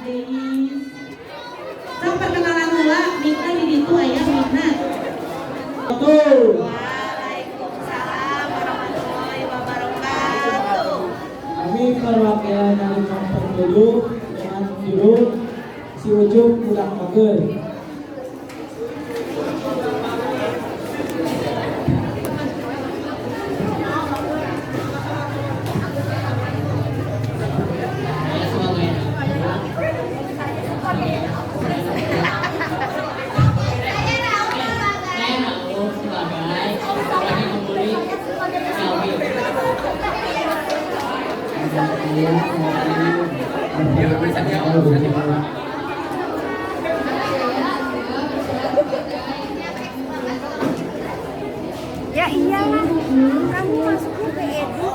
Deis. Sok perkenalan heula, mikna di ditu aya mikna. Tuh. Waalaikumsalam warahmatullahi wabarakatuh. Kami perwakilan dari kelompok 7 dengan judul Si Ucup Budak Bageur. Saya sebagai saya Raul sebagai orang yang membuli Kelvin. Saya Ucup. Ya iyalah, kamu masuknya ke Edu.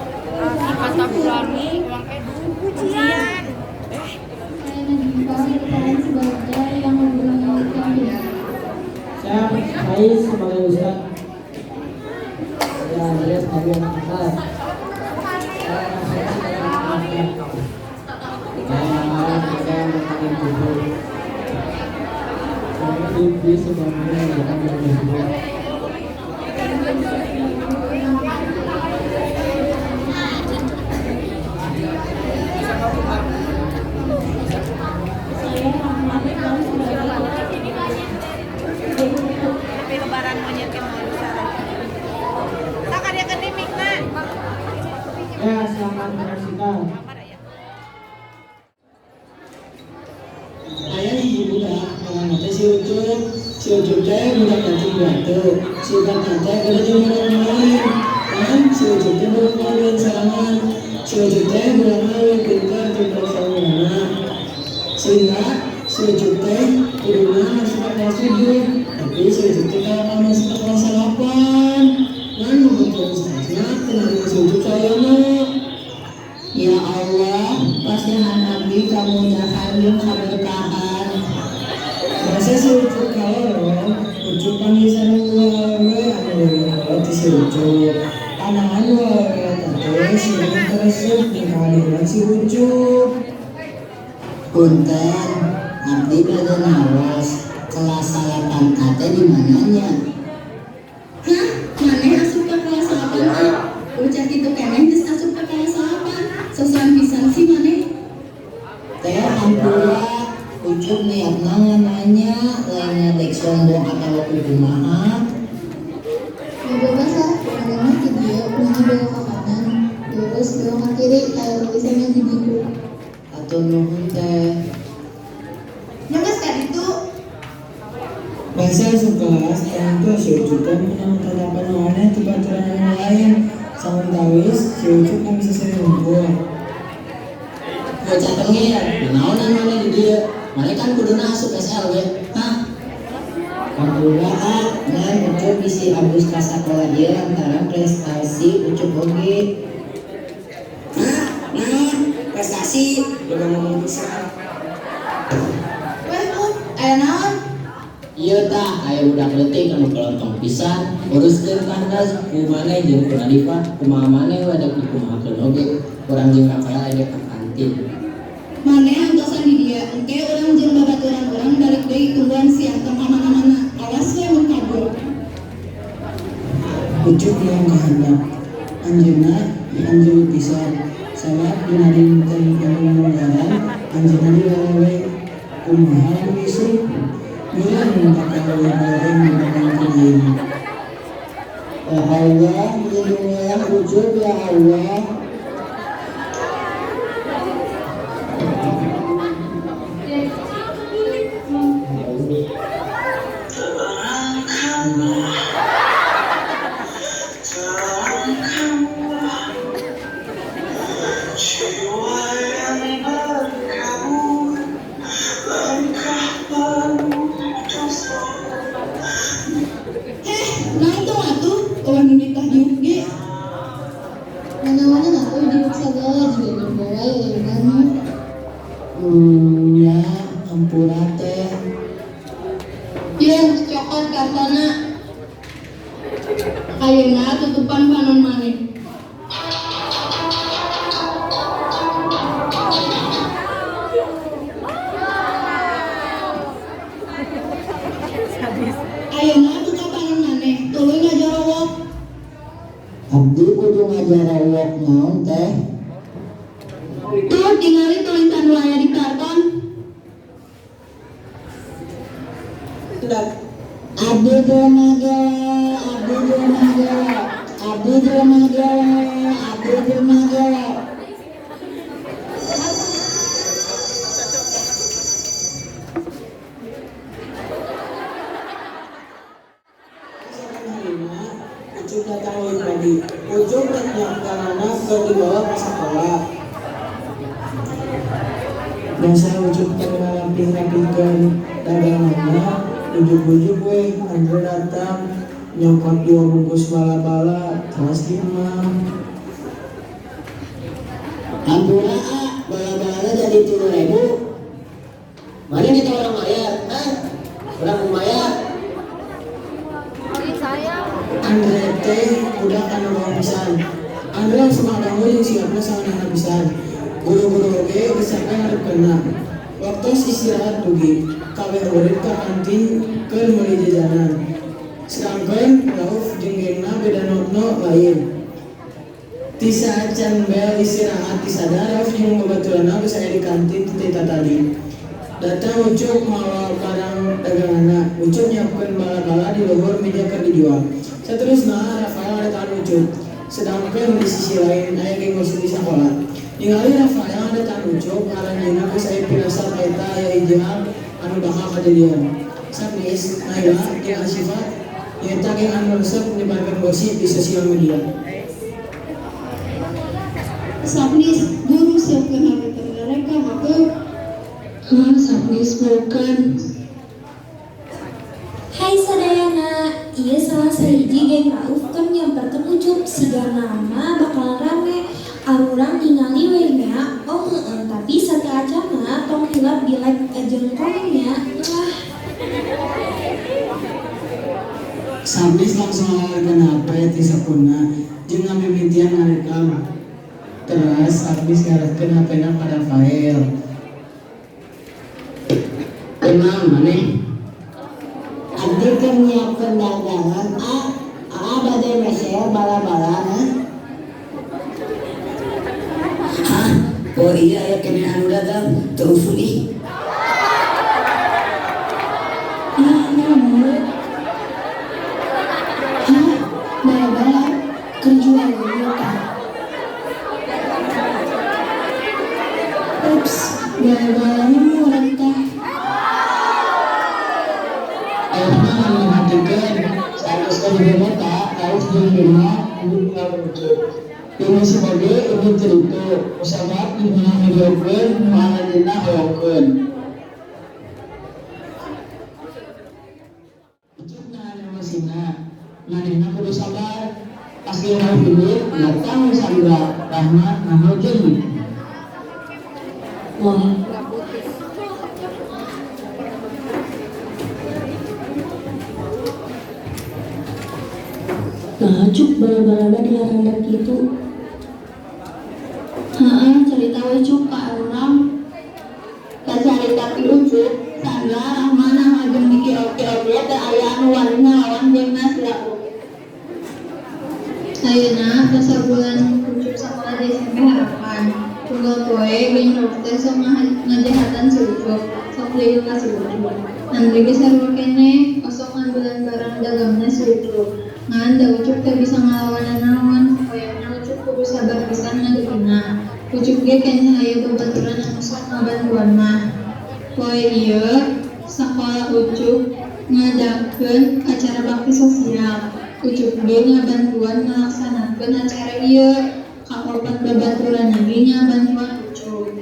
Kata berani, ulang Edu. Ujian. Saya Nadifa berperan sebagai yang membuli Kelvin. Saya Faiz sebagai Ustaz. Saya Andreas sebagai anak angkat. Saya Nasir sebagai anak angkat. Saya Malang sebagai anak angkat. Saya Dwi sebagai anak angkat. Saya Rahmat berperan sebagai Tapi lebaran monyet ke mau bisa. Tak ada kendi mikna. Ya, selamat menyaksikan. Aya hiji budak ngaranna teh si Ucup. Si Ucup teh budak kancing batu. Si Ucup teh gede jeung budak nu lain. Kan si Ucup teh boga kawin sorangan. Si Ucup teh budak leuwih pintar jeung profesionalna. Sehingga si Ucup teh kuduna masuk ke kelas 7, tapi si Ucup teh kalah masuk ke kelas 8. Ngan babaturan sanesna teu narima si Ucup sayana. Ya Allah, pasihan abdi kamudahan jeung kaberkahan. Masa si Ucup kalorong, Ucup panggih sareng dua awewe anu leuwih kolot ti si Ucup. Panangan dua awewe eta teh sieun teu resep jeung kahadiran si Ucup. Punten, abdi bade naros, kelas 8 A teh di mananya? Hah? Maneh asup ka kelas 8 A? Bocah kitu keneh geus asup ka kelas 8. Sosokan pisan sih maneh. Teh hampura, Ucup niatna nanya, lainnya dek sombong atau kumaha. Ya bebas lah, pokoknya mah di dieu hiji belok ke kanan, terus belok ke kiri, aya tulisannya di ditu. Hatur nuhun teh. Nya geus ka ditu. Masa asup kelas, tangtu si Ucup teh meunang tatapan nu aneh ti baturan anu lain. Samentawis si Ucup ngan bisa seri unggul. Bocah tengil, naon anu aneh di dieu? Maneh kan kuduna asup SLW. Hah? Hampura ah, ngan Ucup bisi abus ka sakola ieu lantaran prestasi Ucup oge. Hah? Naon? Prestasi? Udah ngomong pisan. Weh, aya naon? Ieu tah aya budak leutik anu kalontong pisan, uruskeun kandas ku maneh jeung ku Nadifa, kumaha maneh we dek dikumahakeun oge. Urang jeung Rafael aya ka kantin. Maneh antosan di dieu, engke urang jeung babaturan urang balik deui tungguan sia tong ka mana-mana. Awas we mun kabur. Ucup moal ka handap. Anjeunna hanjeul pisan. Sabab dina dinten pangumunggaran anjeunna dilewe. Kumaha mun isuk? Meureun mun bakal leuwih goreng dibandingkeun ayeuna. Ya Allah, lindungilah Ucup ya Allah. Heh, nangtung atuh, eueuh nu nitah diuk ge. Mana-mana atuh diuk sagala juga nempo wae leunan mah. Ya, hampura teh. Yeun, cokot kartana. Ayeuna tutupan panon maneh. naon teh? Tuh tingali tulisan nu aya di karton. Abdi jelema gelo, abdi jelema gelo, abdi jelema gelo, abdi jelema gelo. Keesokan harina, Ucup datang leuwih pagi. Ucup rek daganganna keur dibawa ka sakola. Basa Ucup keur ngarampih-rampihkeun daganganna, ujug-ujug we Andre datang nyokot dua bungkus bala-bala teras di emam. Hampura ah, bala-balana jadi 3.000. Mana kita orang bayar? Hah? Orang bayar. Andre teh budak anu gaul pisan. Andre langsung ngadangu jeung sikapna sawanehna pisan. Guru-guru oge geus sampe ngarepkeunna. Waktos istirahat dugi, kabeh murid ka kantin keur meuli jajanan. Sedangkeun Rauf jeung gengna beda nu lain. Ti saacan bel istirahat disadar Rauf jeung babaturanna geus aya di kantin ti tatadi. Datang Ucup mawa barang daganganna. Ucup nyiapkeun bala-bala di luhur meja keur dijual. Saterusna Rafael ngadatangan Ucup. Sedangkeun di sisi lain aya geng gosip di sakola. Ningali Rafael ngadatangan Ucup, aranjeunna geus aya pirasat eta aya hiji hal anu bakal kajadian. Sabnis, Naila jeung Asyifa nyaeta geng anu resep nyebarkeun gosip di sosial media. Sabnis, guru siapkeun HP keur ngarekam atuh. Hah, Sabnis bukan. Hai sadayana, ieu salah sahiji geng Rauf keur nyamperkeun Ucup sigana mah bakalan rame. Arurang ningali we nya, oh heueuh tapi sateuacanna tong hilap di like jeung komen nya. Wah. Sabnis langsung ngaluarkeun HP ti sakuna jeung ngamimitian ngarekam. Teras Sabnis ngarahkeun HP-na ka Rafael. Kunaon maneh? Abdi keur nyiapkeun dagangan, ah, aa bade meser bala-balana. Hah? Oh iya aya keneh anu dagang, teu usum ih. Ih, nyamuk. Hah, bala-bala keur jual ieu tah. Ups, bala-balana murah tah. Ayeuna anu merhatikeun sanes ka eta Rauf jeung Bima indit ngalawan Ucup. Bima sebagai indit ti ditu, kusabab Bima ngavideokeun nu aranjeunna hoyongkeun. Ucup nahan emosina, manehna kudu sabar. Pas geng Rauf indit, datang Sandra, Rahma, Nahul jeung Diki. Wah. Nah, Cuk, bala-balana dilarandap kitu. Heeh, cerita we Cuk ka urang. Kacarita ti Ucup, Sandra, Rahma, Nahma jeung Diki oge oge teu aya anu wani ngalawan gengna si Rauf. Ayeuna tos sabulan Ucup sakola di SMP Harapan. Unggal poe geng Rauf teh sok ngajahatan si Ucup, sok lieur ka si Ucup. Andre ge sarua keneh, osok ngambilan barang dagangna si Ucup. Ngan da Ucup teu bisa ngalawanan naon, hoyongna Ucup kudu sabar pisan ngadepina. Ucup ge keneh aya babaturan anu sok ngabantuan mah. Poe ieu sakola Ucup ngadakeun acara bakti sosial. Ucup ge ngabantuan ngalaksanakeun acara ieu. Kaopat babaturanna ge ngabantuan Ucup.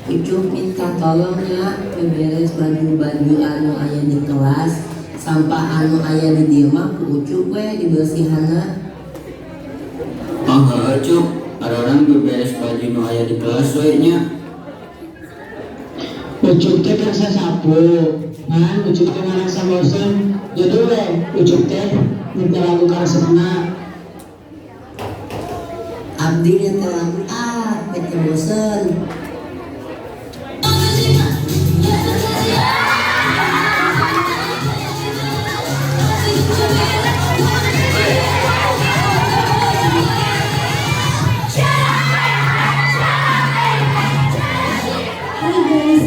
Ucup minta tolong nya beberes baju-baju anu aya di kelas. Sampah anu aya di dieu mah ku Ucup we dibersihanna. Oh heueuh Cup, arurang beberes baju nu aya di kelas we nya. Ucup teh keur sasapu, ngan Ucup teh ngarasa bosen, jadi we Ucup teh nyetel lagu karesepna. Abdi nyetel lagu ah, teu bosen.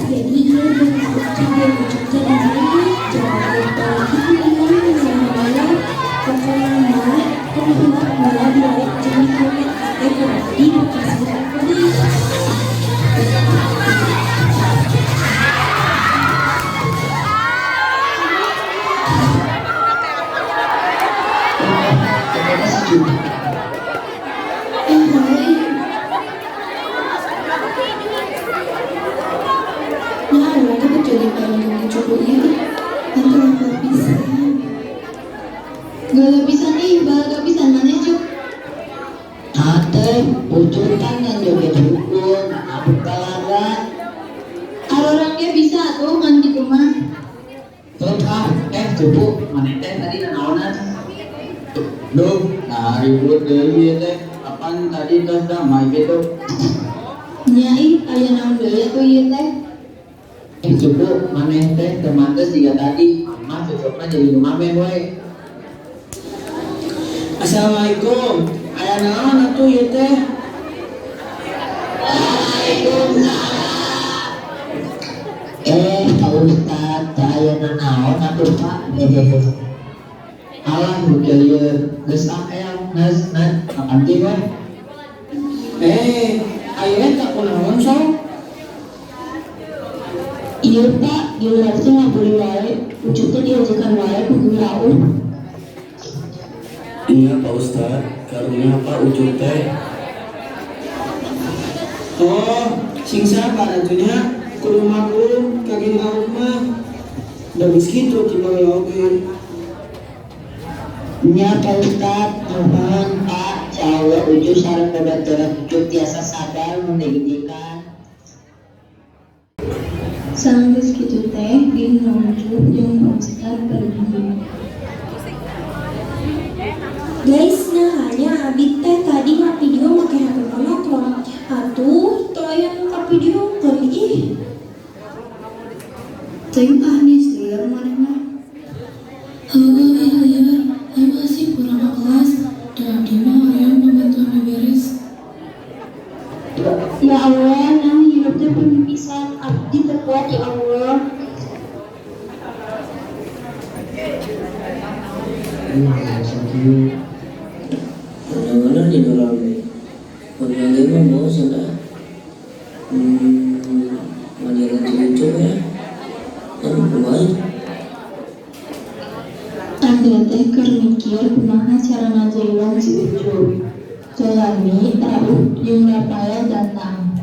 Jadi ieu geng Rauf jeung geng Ucup jadi ribut. Jawab balik kitu ieu mana. Pokona mah tong hilap heula di like jeung di komen teh ku abdi bakal segera deui. Eta mah si Cupu. Eh, heuh. Nah, urang teh bet joget bareng jeung Cupu ieu. Nanti level pisan. Galau pisan ih, balaga pisan maneh, Cup. Ate, Ucup kan yang joget hukum, abuk balaga. Arurang ge bisa atuh ngan kitu mah. Tuh ah, Cupu, maneh teh tadi nanaonan? Duh, nah ribut deui ieu teh. Apaan tadi tos damai gitu? Nya ih, aya naon deui atuh ieu teh? Cupu, maneh teh teu mantes jiga tadi. Mah cocokna jadi nu ngamen we. Assalamualaikum. Aya naon atuh ieu teh? Pak Ustad, teu aya nanaon atuh Pak. Hehehe. Alah, bukil ieu. Geus ah eyang, nas, nas, makan ti we. Aya eta kunaon sok? Ieu Pak, giliran teh ngabuli wae, Ucup teh diajakan wae ku geng Rauf. Iya Pak Ustad, karunya Pak Ucup teh. Oh, sing sabar atuh nya. Kudu maklum ka geng Rauf mah. Da geus kitu timbang oge. Nya Pak Ustad, nuhun Pak. Insyaallah Ucup sareng babaturan Ucup tiasa sabar mun didikan. Sanggeus kitu teh geng Ucup jeung Pak Ustad pergi. Guys, nah hanya abi teh tadi ngavideo make HP monokrom. Atuh, teu aya nu kavideokeun ih. Teuing ah nis lieur maneh mah. Heueuh ih lieur, ayo masih kurang ka kelas, da abdi mah hoream pambantuan beberes. Ya Allah, nah hirup teh penuh pisan, abdi teu kuat ya Allah. Bener-bener di rame. Mun mah bosen ah. Ngajaran si Ucup ya. Aduh, kumaha? Andre teh keur mikir kumaha cara ngajailan si Ucup. Teu lami Rauf jeung Rafael datang.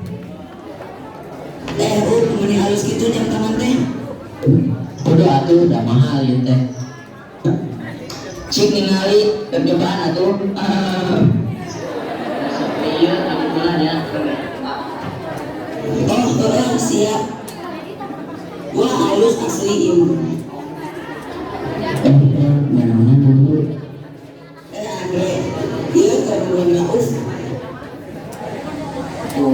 Up, meni halus kitu jam tangan teh. Kudu atuh da mahal ieu teh. Cik ningali rek nyobaan atuh. Sok ieu aku mah nya. Oh, heeh, siap. Wah, halus asli ieu mah. Mana dulu. Andre, ieu keur nungguan Rauf. Oh.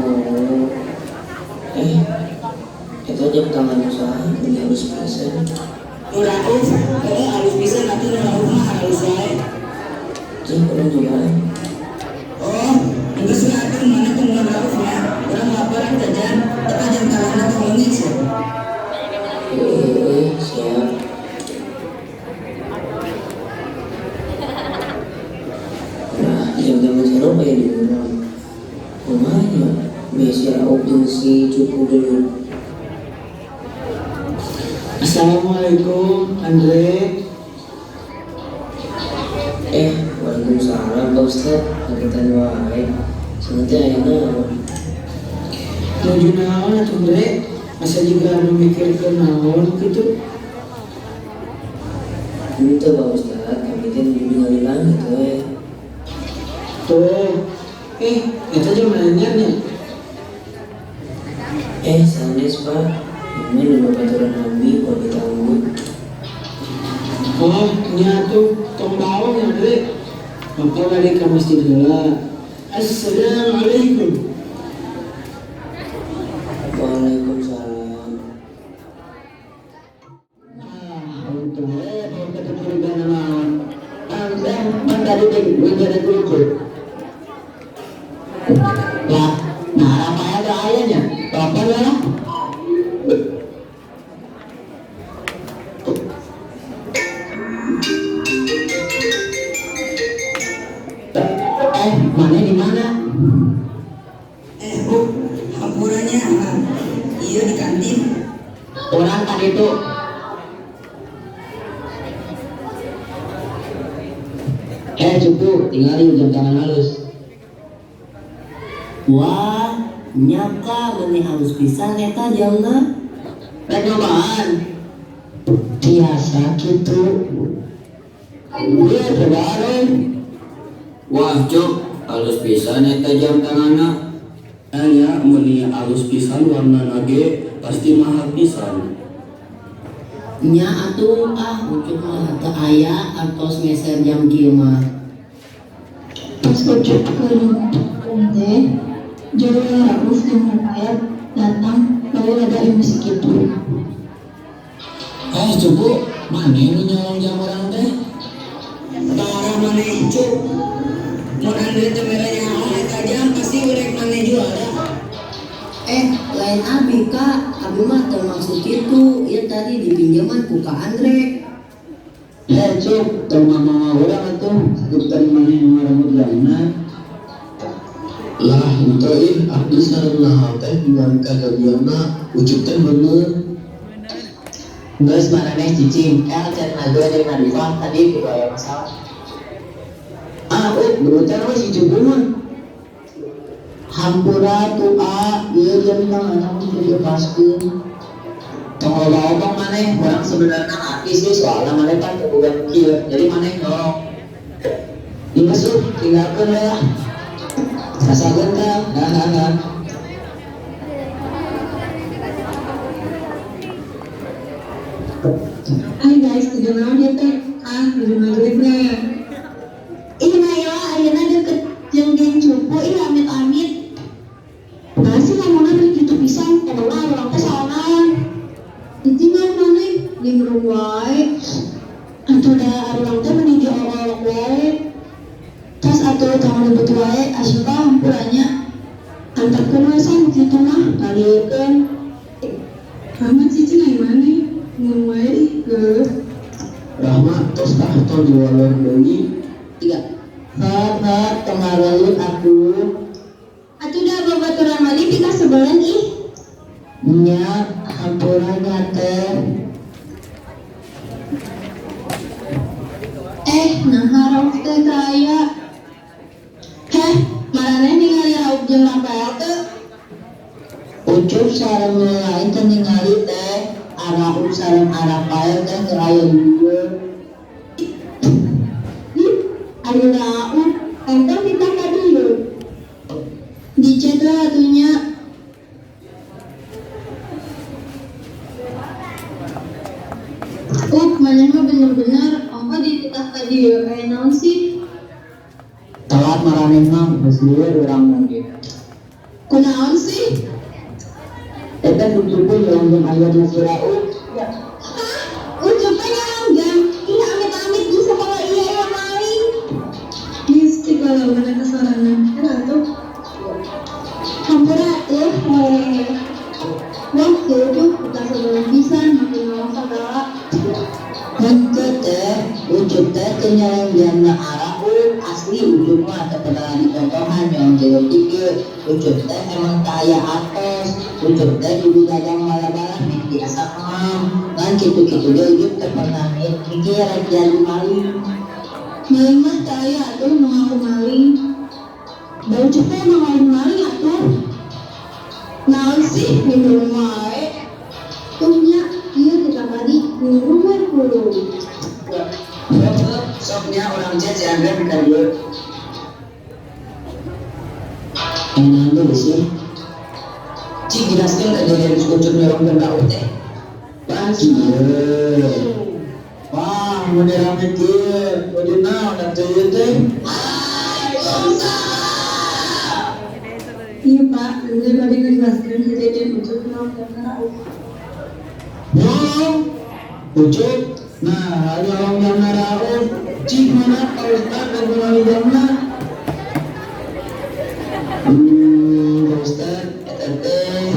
Eta jam tangan usaha ini harus pisan. Nu Rauf, heeh halus pisan atuh nu Rauf mah halus wae. Cing urang nyobaan. Oh, geus we atuh mana tungguan Rauf nya. Urang laparan jajan, eta jam tanganna tong leungit sia. Heeh, siap. Nah, jam tangan sarua aya di urang. Kumaha nya? Besi Rauf jeung si Cupu gelut. Assalamualaikum, Andre. Waalaikumsalam Pak Ustad. Kagetan wae. Cenah teh aya naon? Nuju naon atuh Andre? Asa jiga anu mikirkeun naon kitu? Henteu Pak Ustad, kami teh nuju ningali langit we. Tuh. Eta jam anyar nya. Sanes Pak. Ini nu babaturan abi ku abi tangguh. Oh, nya atuh tong bawang ya Andre. Bapak balik ka masjid heula. Assalamualaikum. Waalaikumsalam. Ah, untung we teu curiga naon. Pan tadi teh geus Ucup. Lah, nah Rafael teh aya nya. Telepon lah. ieu di kantin. Urang tadi tuh. Eh cupu, tinggalin jam tangan halus. Wah, nyaka meni halus pisan eta jamna. Rek nyobaan. Biasa kitu. Ieu cobaan. Wah, Cuk, halus pisan eta jam tanganna. Aya meuni alus pisan warnana ge pasti mahal pisan. Nya atuh ah Ucup mah teu aya artos meser jam kieu mah. Pas Ucup keur ngomong teh, jero Rauf jeung Rafael datang bari rada emosi kitu. Eh cupu, maneh nu nyolong jam urang teh? Parah maneh Cup. Mun Andre teu mere nyaho eta jam pasti urek maneh jual da. Eh, lain abi kak, abi mah teu maksud kitu, ieu tadi dipinjeman ku Ka Andre. Eh, Cuk, tong mamawa urang atuh, sakup tadi maneh nu ngarambut jamna. Lah henteu ih, abdi sareng Nahal teh ningali kajadianna, Ucup teh bener. Geus maraneh cicing, El can Najwa jeung Nadifah tadi kudu aya masalah. Ah, Up, gerutan we si Cupu mah. Hampura tuh a, ieu jam tangan teu dilepaskeun. Tong loba omong maneh, urang sebenarnya ngarti sih soalna maneh pan teu boga nu kieu, jadi maneh nyolong. Geus Up, tinggalkeun we lah. Sasageun tah, hahaha. Hai guys, tujuh naon ieu teh? Ah, nuju maghrib nih. Ih Naila ayeuna deket jeung geng cupu ih amit-amit. Nah sih ngomongna beuki kitu pisan, padahal urang teh salah. Cicing ah maneh, nimbrung wae. Atuh da urang teh meni diolok-olok wae. Tos atuh tong ribut wae, asup ah hampura nya. Anterkeun we san kitu mah, ngalieurkeun. Rahmat cicing ai maneh, ngomong wae ih geuleuh. Rahma tos tah tong diwaler deui. Tiga. Heup heup tong ngareuleuh atuh. Atuh da babaturan maneh pikasebeleun ih. Nya hampura nya teh. Eh, naha Rauf teh teu aya. Heh, maraneh ningali Rauf jeung Rafael teu? Ucup sareng nu lain teu ningali teh. Arauf sareng Arafael teh keur aya di dieu. Ih, ari Rauf, entong ditah ka dieu. Di chat we atuh nya. Up, maneh mah bener-bener ongkoh dititah ka dieu, aya naon sih? Telat maraneh mah geus lieur urang mah ge. Kunaon sih? Eta si Cupu nyolong jam aya di si Rauf. Hah? Ucup teh nyolong jam? Ih amit-amit di sekolah ieu aya maling. Geus cik lalawan eta sorangan. Kan atuh. Hampura atuh we. Wah, si Ucup pikasebeleun pisan make nyolong sagala. Henteu teh, Ucup teh teu nyolong jamna Arauf, asli Ucup mah teu pernah dicontohan nyolong jam kieu. Ucup teh emang teu aya artos, Ucup teh kudu dagang bala-bala meh biasa emam. Ngan kitu-kitu ge Ucup teu pernah mikir rek jadi maling. Maling mah teu aya atuh nu ngaku maling. Da Ucup teh emang lain maling atuh. Naon sih nimbrung wae. Tuh nya, ieu ti kamari nimbrung we pulung. Heup heup, sok nya urang chat si Andre ka dieu. Enak deui sih. Cik jelaskeun kejadian si Ucup nyolong jam Rauf teh. Pas ieu. Wah, mun rame kieu, nuju naon atuh ieu teh? Iya Pak, Andre bade ngajelaskeun kejadian Ucup nyolong jamna Rauf. Nyolong? Ucup, nah nyolong jamna Rauf. Cik mana Pak Ustad rek meuli jamna? Pak Ustad, eta teh.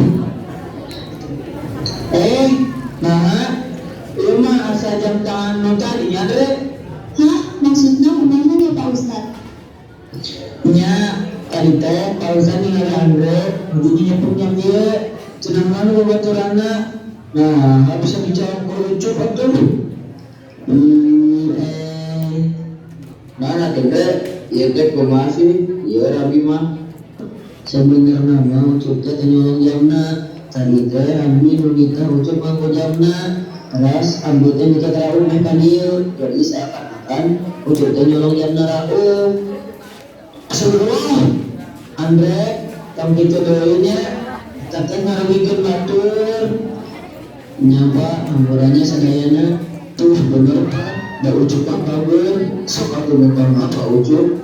Eh, nah, ieu mah asa jam tangan nu tadi nya Andre. Hah? Maksudna kumaha nya Pak Ustad? Nya, tadi teh Pak Ustad ningali Andre nuju nyepuh jam ieu. Cenah mana babaturanna? Nah, bisa bicara ku Ucup atuh. Mana teh teh? Ieu teh kumaha sih? Ieu Rabi mah. Sebenarnya mah Ucup teh teu nyolong jamna. Tadi teh abdi nu nitah Ucup nganggo jamna. Terus abdi teh miket Raum meh ka dieu. Jadi seakan-akan Ucup teh nyolong jamna Raum. Astagfirullah. Andre, tong kitu deui nya. Eta teh ngarugikeun batur. Nya Pak, hampura nya sadayana. Tuh bener Pak, da Ucup mah bager. Sok atuh minta maaf ka Ucup.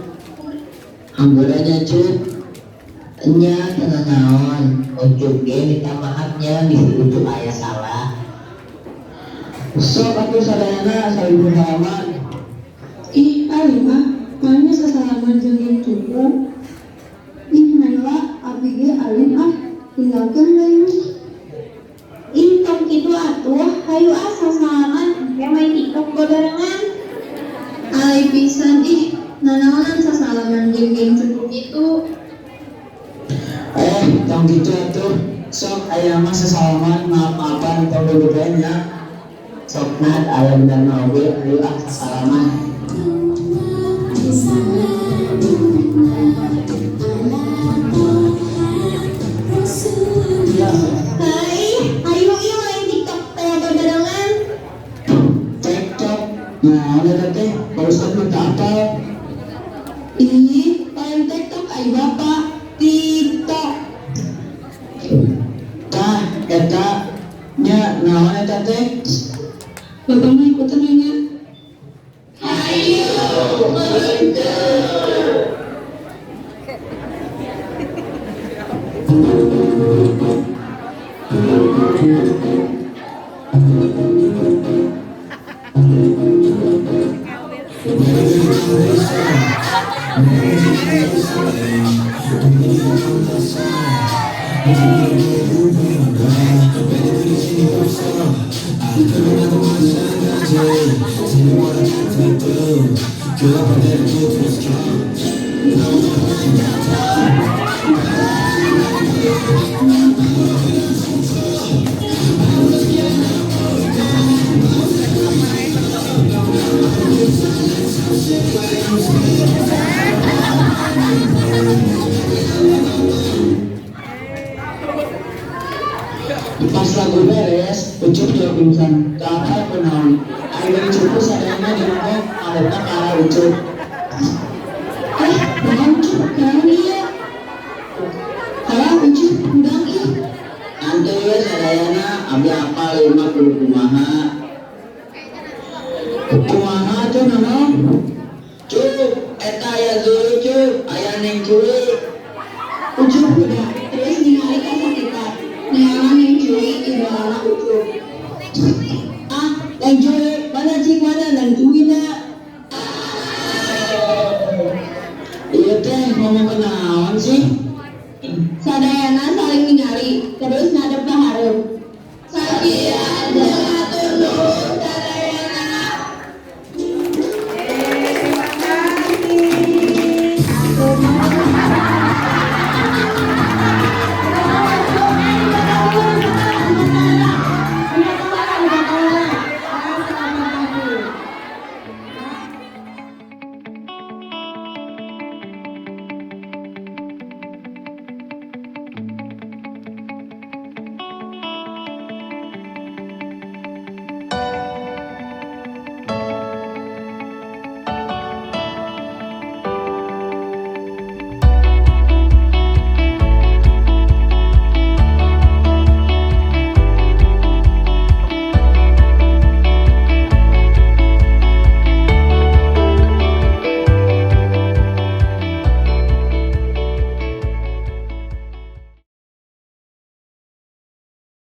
Hampura nya, Cup. Nya teu nanaon, Ucup ge minta maaf nya bisi Ucup aya salah. Sok atuh sadayana saling bersalaman. Ih, alim ah, mana sasalaman jeung geng cupu. Ih, Naila, abdi ge alim ah, tinggalkeun deui. Ih, tong kitu atuh, hayu ah sasalaman, engke main TikTok babarengan. Alay pisan ih, nanaonan sasalaman jeung geng cupu kitu. Eh, tong kitu atuh. Sok aya mah sasalaman, maaf-maafan tong gegebean nya. Sok Nat, aya bener mah oge, ayo ah sasalaman. Hai, hayu ieu main TikTok teh babarengan. TikTok. Nah, eta teh Pak Ustad mah teu apal. Ih, lain TikTok ai Bapak, TikTok. Tah, eta nya naon eta teh? Bapak mah ikutan we nya. Hayu meluncur. Pas lagu beres, Ucup jawab pingsan. Teu apal kunaon. Ari geng cupu sadayana jongkok ngadepna ka arah Ucup. Eh, naon Cup, naon ieu? Halah Ucup, hudang ih. Santuy we sadayana, abdi apal ieu mah kudu kumaha. Kumaha tuh naon? Cup, eta aya Zul Cup, aya Neng Cui. Ucup hudang, terus ningali ka sakitar. Neangan Neng Cui idolana Ucup. Ah, Neng Cui, mana cing mana Neng Cui na? Ieu teh ngomong naon sih? Sadayana saling ningali, terus ngadep ka hareup.